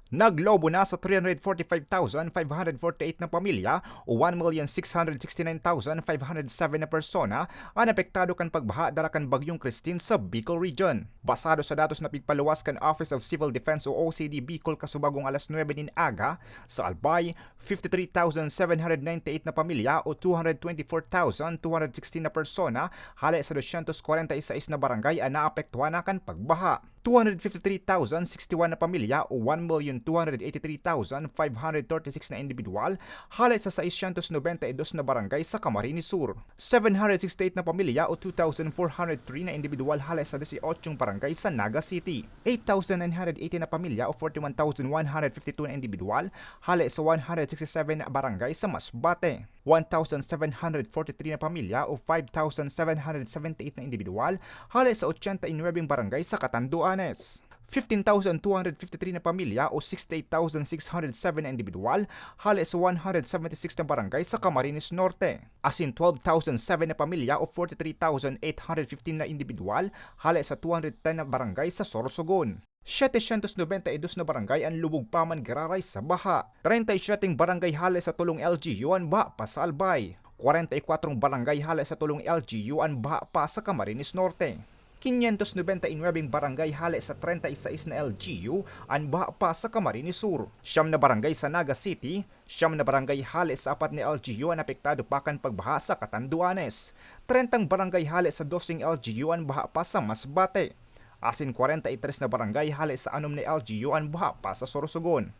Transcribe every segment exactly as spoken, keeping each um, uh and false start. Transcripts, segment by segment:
Naglobo na sa three hundred forty-five thousand five hundred forty-eight na pamilya o one million six hundred sixty-nine thousand five hundred seven na persona an apektado kan pagbaha dara kan Bagyong Christine sa Bicol Region. Basado sa datos na pigpaluwas kan Office of Civil Defense o O C D Bicol kasubagong alas nuebe nin aga, sa Albay, fifty-three thousand seven hundred ninety-eight na pamilya o two hundred twenty-four thousand two hundred sixteen na persona hale sa dosyentos kwarenta y seis na barangay an naapektuhan na kan pagbaha. Two hundred fifty-three thousand sixty-one na pamilya o one million two hundred eighty-three thousand five hundred thirty-six na indibidwal hale sa seiscientos noventa y dos na barangay sa Camarines Sur. Seven hundred sixty-eight na pamilya o two thousand four hundred three na indibidwal hale sa dieciocho barangay sa Naga City. Eight thousand nine hundred eighty na pamilya o forty-one thousand one hundred fifty-two na indibidwal hale sa one hundred sixty-seven na barangay sa Masbate. One thousand seven hundred forty-three na pamilya o five thousand seven hundred seventy-eight na indibidwal hale sa ochenta y nuebe barangay sa Catanduanes. Fifteen thousand two hundred fifty-three na pamilya o sixty-eight thousand six hundred seven na indibidwal hale sa one hundred seventy-six na barangay sa Camarines Norte. Asin twelve thousand seven na pamilya o forty-three thousand eight hundred fifteen na indibidwal hale sa two hundred ten na barangay sa Sorsogon. Setecientos noventa y dos na barangay an lubog pa man giraray sa baha. Treinta y siete barangay hale sa tolong L G U an baha pa sa Albay. Kwarenta y kwatro barangay hale sa tolong L G U an baha pa sa Camarines Norte. Quinientos noventa y nuebe barangay hale sa treinta y seis na L G U an baha pa sa Camarines Sur. Siyam na barangay sa Naga City, siyam na barangay hale sa apat na L G U an apektado pa kan pagbaha sa Catanduanes. Trentang barangay hale sa doseng L G U an baha pa sa Masbate. Asin kwarenta y tres na barangay hale sa anom na L G U an baha pa sa Sorsogon.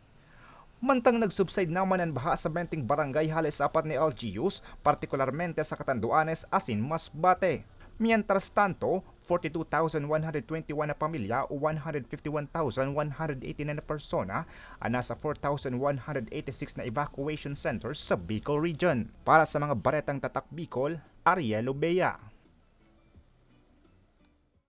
Mantang nag-subside naman an baha sa benteng barangay hale sa apat na L G Us, partikularmente sa Catanduanes asin Masbate. Mientras tanto, forty-two thousand one hundred twenty-one na pamilya o one hundred fifty-one thousand one hundred eighty-nine na persona an nasa four thousand one hundred eighty-six na evacuation centers sa Bicol Region. Para sa mga baretang Tatak Bicol, Ariel Obeya.